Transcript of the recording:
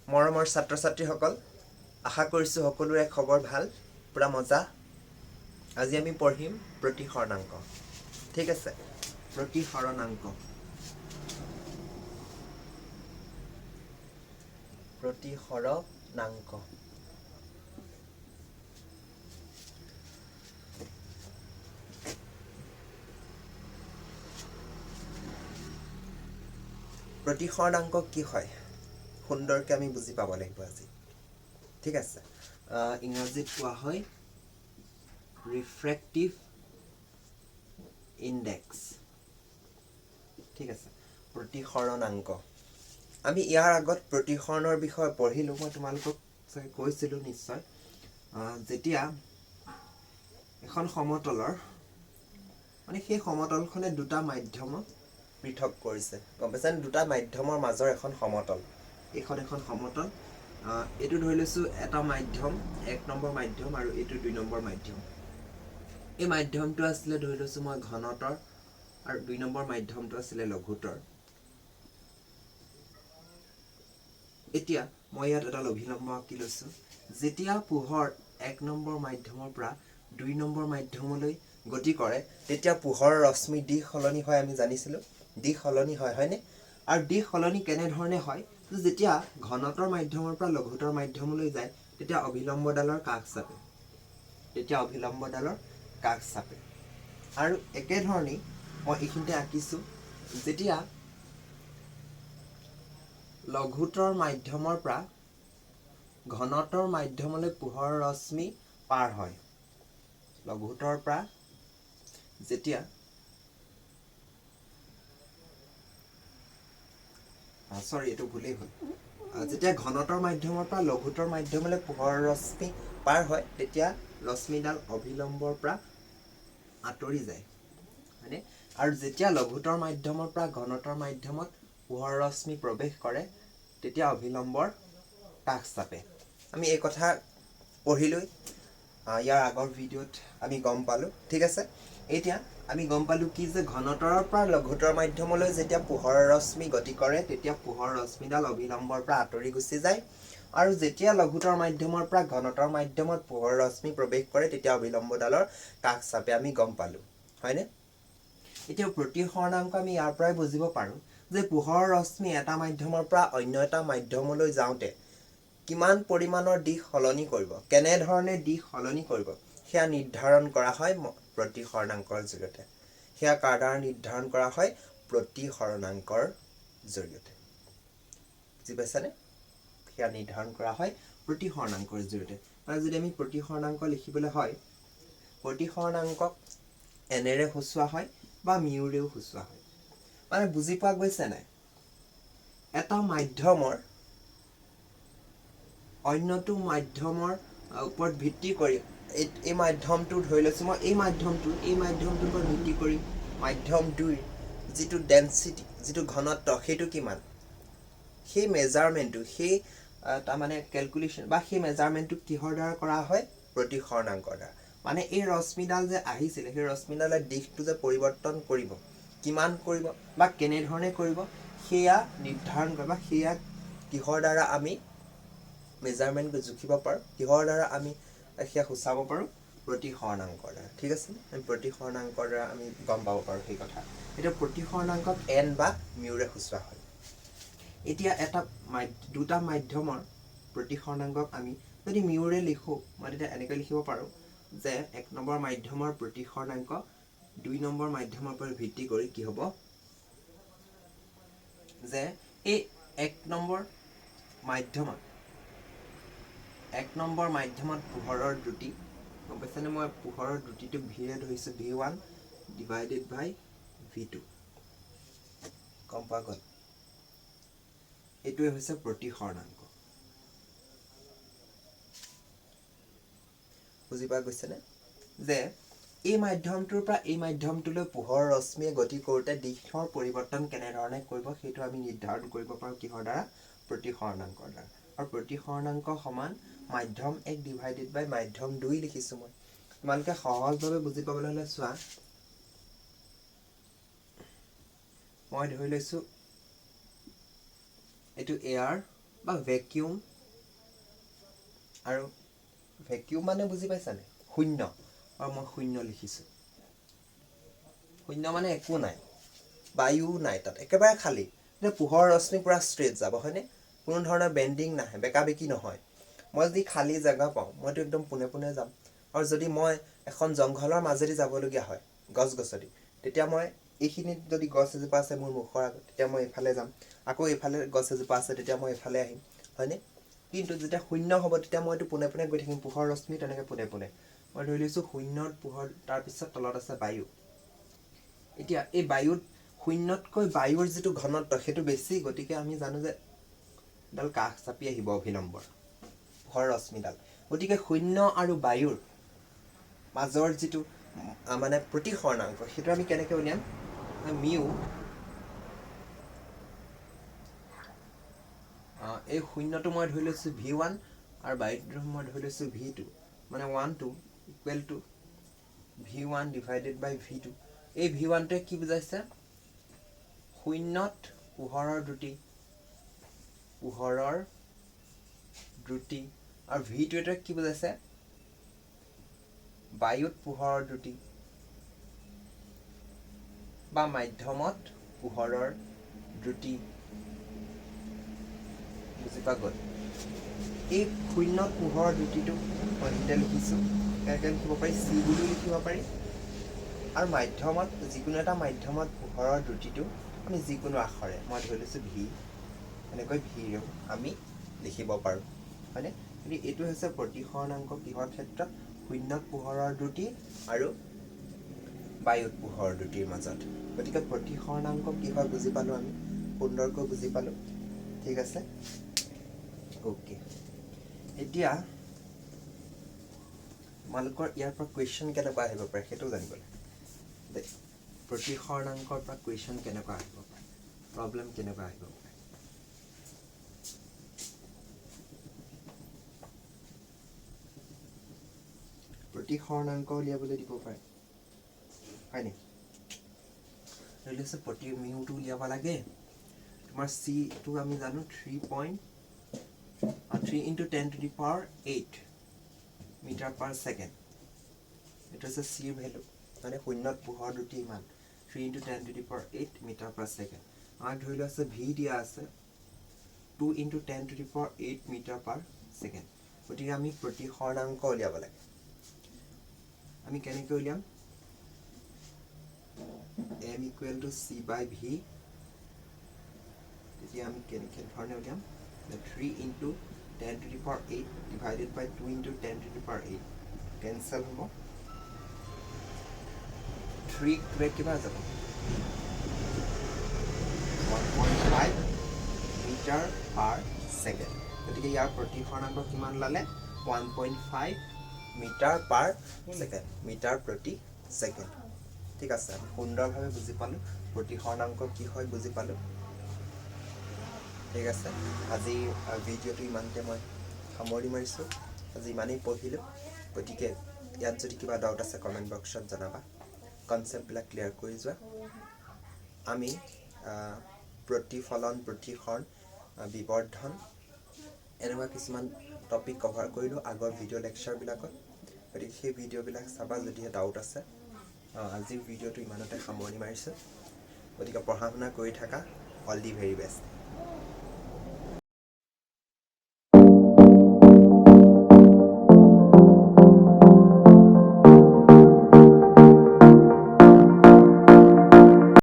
মৰমৰ ছাত্ৰ ছাত্ৰীসকল, আশা কৰিছোঁ সকলোৰে খবৰ ভাল, পূৰা মজা। আজি আমি পঢ়িম প্ৰতিসৰণাংক। ঠিক আছে, প্ৰতিসৰণাংক। প্ৰতিসৰণাংক। প্ৰতিসৰণাংক কি হয় সুন্দৰকৈ আমি বুজি পাব লাগিব আজি। ঠিক আছে, ইংৰাজীত কোৱা হয় ৰিফ্ৰেক্টিভ ইনডেক্স। ঠিক আছে, প্ৰতিসৰণাংক। আমি ইয়াৰ আগত প্ৰতিসৰণৰ বিষয়ে পঢ়িলোঁ, মই তোমালোকক চাগে কৈছিলোঁ নিশ্চয়। যেতিয়া এখন সমতলৰ মানে সেই সমতলখনে দুটা মাধ্যমক পৃথক কৰিছে, গম পাইছানে? দুটা মাধ্যমৰ মাজৰ এখন সমতল, এইখন এখন সমতল। এইটো ধৰি লৈছোঁ এটা মাধ্যম, এক নম্বৰ মাধ্যম, আৰু এইটো দুই নম্বৰ মাধ্যম। এই মাধ্যমটো আছিলে ধৰি লৈছোঁ মই ঘনতৰ, আৰু দুই নম্বৰ মাধ্যমটো আছিলে লঘুতৰ। এতিয়া মই ইয়াত এটা অভিলম্ব আঁকি লৈছোঁ। যেতিয়া পোহৰ এক নম্বৰ মাধ্যমৰ পৰা দুই নম্বৰ মাধ্যমলৈ গতি কৰে, তেতিয়া পোহৰৰ ৰশ্মিৰ দিশ সলনি হয়, আমি জানিছিলোঁ দিশ সলনি হয়, হয়নে? আৰু দিশ সলনি কেনেধৰণে হয়? যেতিয়া ঘনতৰ মাধ্যমৰ পৰা লঘুতৰ মাধ্যমলৈ যায়, তেতিয়া অভিলম্বডালৰ কাষ চাপে, তেতিয়া অভিলম্বডালৰ কাষ চাপে। আৰু একেধৰণেই মই এইখিনিতে আঁকিছোঁ, যেতিয়া লঘুতৰ মাধ্যমৰ পৰা ঘনতৰ মাধ্যমলৈ পোহৰৰ ৰশ্মি পাৰ হয়, লঘুতৰ পৰা যেতিয়া চৰি এইটো ভুলেই হ'ল, যেতিয়া ঘনতৰ মাধ্যমৰ পৰা লঘুতৰ মাধ্যমলৈ পোহৰৰ ৰশ্মি পাৰ হয়, তেতিয়া ৰশ্মিডাল অভিলম্বৰ পৰা আঁতৰি যায়, হয়নে? আৰু যেতিয়া লঘুতৰ মাধ্যমৰ পৰা ঘনতৰ মাধ্যমত পোহৰৰ ৰশ্মি প্ৰৱেশ কৰে, তেতিয়া অভিলম্বৰ কাষ চাপে। আমি এই কথা পঢ়িলৈ ইয়াৰ আগৰ ভিডিঅ'ত আমি গম পালোঁ। ঠিক আছে, এতিয়া আমি গম পালোঁ কি যে ঘনতৰৰ পৰা লঘুতৰ মাধ্যমলৈ যেতিয়া পোহৰৰ ৰশ্মি গতি কৰে, তেতিয়া পোহৰৰ ৰশ্মিডাল অভিলম্বৰ পৰা আঁতৰি গুচি যায়, আৰু যেতিয়া লঘুতৰ মাধ্যমৰ পৰা ঘনতৰ মাধ্যমত পোহৰৰ ৰশ্মি প্ৰৱেশ কৰে, তেতিয়া অভিলম্বডালৰ কাষ চাপে, আমি গম পালোঁ, হয়নে? এতিয়া প্ৰতিসৰণাংক আমি ইয়াৰ পৰাই বুজিব পাৰোঁ যে পোহৰৰ ৰশ্মি এটা মাধ্যমৰ পৰা অন্য এটা মাধ্যমলৈ যাওঁতে কিমান পৰিমাণৰ দিশ সলনি কৰিব, কেনেধৰণে দিশ সলনি কৰিব, সেয়া নিৰ্ধাৰণ কৰা হয় প্ৰতিসৰণাংকৰ জৰিয়তে। সেয়া কাৰ দ্বাৰা নিৰ্ধাৰণ কৰা হয়? প্ৰতিসৰণাংকৰ জৰিয়তে। বুজি পাইছানে? সেয়া নিৰ্ধাৰণ কৰা হয় প্ৰতিসৰণাংকৰ জৰিয়তে। মানে যদি আমি প্ৰতিসৰণাংক লিখিবলৈ হয়, প্ৰতিসৰণাংকক এনেৰে সূচোৱা হয় বা মিউৰেও সূচোৱা হয়। মানে বুজি পোৱা গৈছে নাই? এটা মাধ্যমৰ অন্যটো মাধ্যমৰ ওপৰত ভিত্তি কৰি, এই মাধ্যমটো ধৰি লৈছোঁ মই, এই মাধ্যমটোৰ ওপৰত ভিত্তি কৰি মাধ্যম দুইৰ যিটো ডেনচিটি, যিটো ঘনত্ব, সেইটো কিমান, সেই মেজাৰমেণ্টটো, সেই তাৰমানে কেলকুলেশ্যন বা সেই মেজাৰমেণ্টটো কিহৰ দ্বাৰা কৰা হয়? প্ৰতিসৰণাংকৰ দ্বাৰা। মানে এই ৰশ্মিডাল যে আহিছিলে, সেই ৰশ্মিডালে দিশটো যে পৰিৱৰ্তন কৰিব, কিমান কৰিব বা কেনেধৰণে কৰিব, সেয়া নিৰ্ধাৰণ কৰিব, বা সেয়া কিহৰ দ্বাৰা আমি মেজাৰমেণ্ট জুখিব পাৰোঁ, কিহৰ দ্বাৰা আমি সেয়া সূচাব পাৰোঁ? প্ৰতিসৰণাংকৰ দ্বাৰা। ঠিক আছে, আমি প্ৰতিসৰণাংকৰ দ্বাৰা আমি গম পাব পাৰোঁ সেই কথা। এতিয়া প্ৰতিসৰণাংকক এন বা মিউৰে সূচোৱা হয়। এতিয়া এটা দুটা মাধ্যমৰ প্ৰতিসৰণাংকক আমি যদি মিউৰে লিখোঁ, মই তেতিয়া এনেকৈ লিখিব পাৰোঁ যে এক নম্বৰ মাধ্যমৰ প্ৰতিসৰণাংক দুই নম্বৰ মাধ্যমৰ ওপৰত ভিত্তি কৰি কি হ'ব, যে এই এক নম্বৰ মাধ্যমত, এক নম্বৰ মাধ্যমত পোহৰৰ দ্ৰুতি, গম পাইছানে? মই পোহৰৰ দ্ৰুতিটো ভিৰে ধৰিছোঁ, V one divided by V two, গম পোৱা গ'ল? এইটোৱে হৈছে প্ৰতিসৰণাংক। বুজি পোৱা গৈছেনে? যে এই মাধ্যমটোৰ পৰা এই মাধ্যমটোলৈ পোহৰৰ ৰশ্মিয়ে গতি কৰোঁতে দিশৰ পৰিৱৰ্তন কেনেধৰণে কৰিব, সেইটো আমি নিৰ্ধাৰণ কৰিব পাৰোঁ কিহৰ দ্বাৰা? প্ৰতিসৰণাংকৰ দ্বাৰা। আৰু প্ৰতিসৰণাংক সমান মাধ্যম এক ডিভাইডেড বাই মাধ্যম দুই লিখিছোঁ মই। তোমালোকে সহজভাৱে বুজি পাবলৈ হ'লে চোৱা, মই ধৰি লৈছোঁ এইটো এয়াৰ বা ভেকিউম, আৰু ভেকিউম মানে বুজি পাইছানে? শূন্য। আৰু মই শূন্য লিখিছোঁ। শূন্য মানে একো নাই, বায়ু নাই তাত, একেবাৰে খালী। এতিয়া পোহৰৰ ৰশ্মি পূৰা ষ্ট্ৰেইট যাব, হয়নে? কোনো ধৰণৰ বেণ্ডিং নাহে, বেকা বেকি নহয়। মই যদি খালী জেগা পাওঁ, মইতো একদম পোনে পোনে যাম। আৰু যদি মই এখন জংঘলৰ মাজেদি যাবলগীয়া হয়, গছ গছনি, তেতিয়া মই এইখিনিত যদি গছ এজোপা আছে মোৰ মুখৰ আগত, তেতিয়া মই এইফালে যাম। আকৌ এইফালে গছ এজোপা আছে, তেতিয়া মই এইফালে আহিম, হয়নে? কিন্তু যেতিয়া শূন্য হ'ব, তেতিয়া মইতো পোনে পোনে গৈ থাকিম, পোহৰ ৰশ্মি তেনেকৈ পোনে পোনে। মই ধৰি লৈছোঁ শূন্যত পোহৰ, তাৰপিছত তলত আছে বায়ু। এতিয়া এই বায়ুত শূন্যতকৈ বায়ুৰ যিটো ঘনত্ব সেইটো বেছি, গতিকে আমি জানো যে এডাল কাষ চাপি আহিব অভিলম্বৰ পোহৰ ৰশ্মিডাল। গতিকে শূন্য আৰু বায়ুৰ মাজৰ যিটো মানে প্ৰতিসৰণাংক, সেইটো আমি কেনেকৈ উলিয়াম? মিউ এই শূন্যটো মই ধৰি লৈছোঁ V1 আৰু বায়ুটো মই ধৰি লৈছোঁ V2, মানে 1 2 equal to V1 divided by V2। এই V1টোৱে কি বুজাইছে? শূন্যত পোহৰৰ দ্ৰুতি, পোহৰৰ দ্ৰুতি। আৰু V2টোৱে কি বুজাইছে? বায়ুত পোহৰৰ দ্ৰুতি বা মাধ্যমত পোহৰৰ দ্ৰুতি। বুজি পোৱা গ'ল? এই শূন্যত পোহৰৰ দ্ৰুতিটো মই দুটা লিখিছোঁ। কেনেকৈ লিখিব পাৰি? চি বুলিও লিখিব পাৰি। আৰু মাধ্যমত, যিকোনো এটা মাধ্যমত পোহৰৰ দ্ৰুতিটো আমি যিকোনো আখৰে, মই ধৰি লৈছোঁ ভি, এনেকৈ ভিৰেও আমি লিখিব পাৰোঁ, হয়নে? গতিকে এইটো হৈছে প্ৰতিসৰণাংক কিহৰ ক্ষেত্ৰত? শূন্যত পোহৰৰ দ্ৰুতি আৰু বায়ুত পোহৰৰ দ্ৰুতিৰ মাজত। গতিকে প্ৰতিসৰণাংক কি হয় বুজি পালোঁ আমি, সুন্দৰকৈ বুজি পালোঁ। ঠিক আছে, অ'কে। এতিয়া তোমালোকৰ ইয়াৰ পৰা কুৱেশ্যন কেনেকুৱা আহিব পাৰে সেইটোও জানিব লাগে। প্ৰতিসৰণাংকৰ পৰা কুৱেশ্যন কেনেকুৱা আহিব পাৰে, প্ৰব্লেম কেনেকুৱা আহিব পাৰে। প্ৰতিসৰণাংক উলিয়াবলৈ দিব পাৰে, হয়নে? ধৰি লৈছোঁ প্ৰতি মিউটো উলিয়াব লাগে। তোমাৰ চিটো আমি জানো 3.3 into 10 to the power 8 meter per second. এইটো হৈছে চিৰ ভেলু, মানে শূন্যত পোহৰ দ্ৰুতি ইমান, 3 into 10 to the power 8 meter per second. আমাক ধৰি লোৱা আছে ভি দিয়া আছে 2 into 10 to the power 8 meter per second. গতিকে আমি প্ৰতিসৰণাংক উলিয়াব লাগে। আমি কেনেকৈ উলিয়াম? M equal to C by V. তেতিয়া আমি কেনেকৈ ধৰণে উলিয়াম? 3 into 10 to the power 8 divided by 2 into 10 to the power 8 cancel হ'ব। 3 টুৱে কিমান যাব? 1.5 মিটাৰ পাৰ ছেকেণ্ড। গতিকে ইয়াৰ প্ৰতিসৰণাংক কিমান ওলালে? 1.5 মিটাৰ পাৰ ছেকেণ্ড, মিটাৰ প্ৰতি ছেকেণ্ড। ঠিক আছে, আমি সুন্দৰভাৱে বুজি পালোঁ প্ৰতিসৰণাংক কি হয়, বুজি পালোঁ। ঠিক আছে, আজি ভিডিঅ'টো ইমানতে মই সামৰণি মাৰিছোঁ। আজি ইমানেই পঢ়িলোঁ। গতিকে ইয়াত যদি কিবা ডাউট আছে কমেণ্ট বক্সত জনাবা, কনচেপ্টবিলাক ক্লিয়াৰ কৰি যোৱা। আমি প্ৰতিফলন, প্ৰতিসৰণ, বিবৰ্ধন এনেকুৱা কিছুমান টপিক কভাৰ কৰিলোঁ আগৰ ভিডিঅ' লেকচাৰবিলাকত। গতিকে সেই ভিডিঅ'বিলাক চাবা যদিহে ডাউট আছে। আজিৰ ভিডিঅ'টো ইমানতে সামৰণি মাৰিছোঁ। গতিকে পঢ়া শুনা কৰি থাকা। All the very best.